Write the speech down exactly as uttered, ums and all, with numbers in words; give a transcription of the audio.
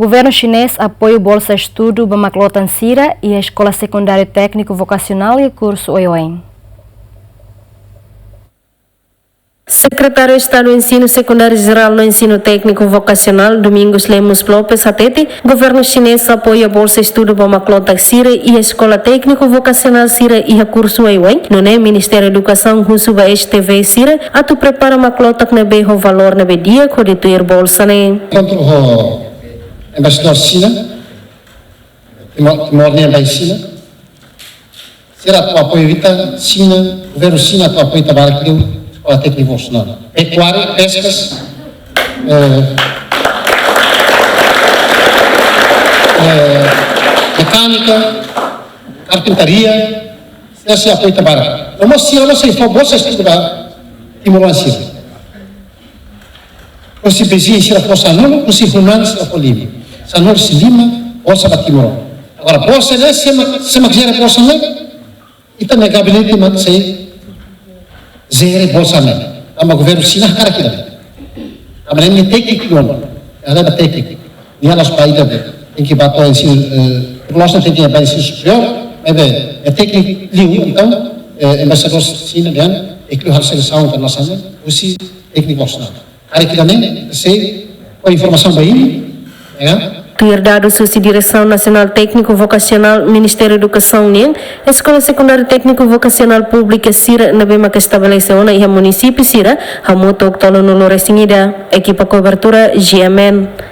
Governu Xinés apoiu bolsa estudu ba maklotan sira iha Eskola Sekundáriu Tékniku Vokasionál iha kursu oioin. Sekretáriu Estadu Ensinu Sekundáriu Jerál no Ensinu Tékniku Vokasionál, Domingos Lemos Lopes, hatete, Governu Xinés apoia bolsa estudu ba maklotan sira iha Eskola Tékniku Vokasionál sira iha kursu oioin, nune'e Ministériu Edukasaun husu ba S T V sira atu prepara maklotak ne'ebé ho valór ne'ebé di'ak hodi tuir bolsa ne'e. Enkontru ho Embaixadór Xina, Timor, Timor nian ba Xina. Sira atu apoiu ita, Xina, Governu Xina atu apoiu ita barak liu Eskola Tékniku Vokasionál. Pekuária, peskas, eh, eh, mekánika, karpintaria, sira sei apoiu ita barak. No mós sira mós sei fó bolsa estudu ba timoroan sira. Husi Beijing sira fó sanulu, husi Hunan sira fó lima. Sanulu husi lima, bolsa ba Timor. Agora, bolsa ne'e, sé mak, sé mak jere bolsa ne'e, ita-nia gabinete mak sei jere bolsa ne'e. Tanba Governu Xina hakarak ida. Tanba ne'e tékniku ona. Ela é tékniku. Nia la'ós ba ida be. Tenke ba to'o ensinu, eh, la'ós tenke ba ensinu superiór, maibé, é tékniku liu, entaun, eh, embaixadór Xina nian, é que halo selesaun internasionál, husi tékniku nasionál. Hakarak ida-ne'e, sei, ho informasaun ba imi, ya. Tuir dadus husi Diresaun Nasionál Tékniku Vokasionál Ministériu Edukasaun nian, Eskola Sekundáriu Tékniku Vokasionál Públika sira ne'ebé maka estabelese ona iha munisípiu sira, hamutuk tolunulu resin ida. Ekipa kobertura, G M N.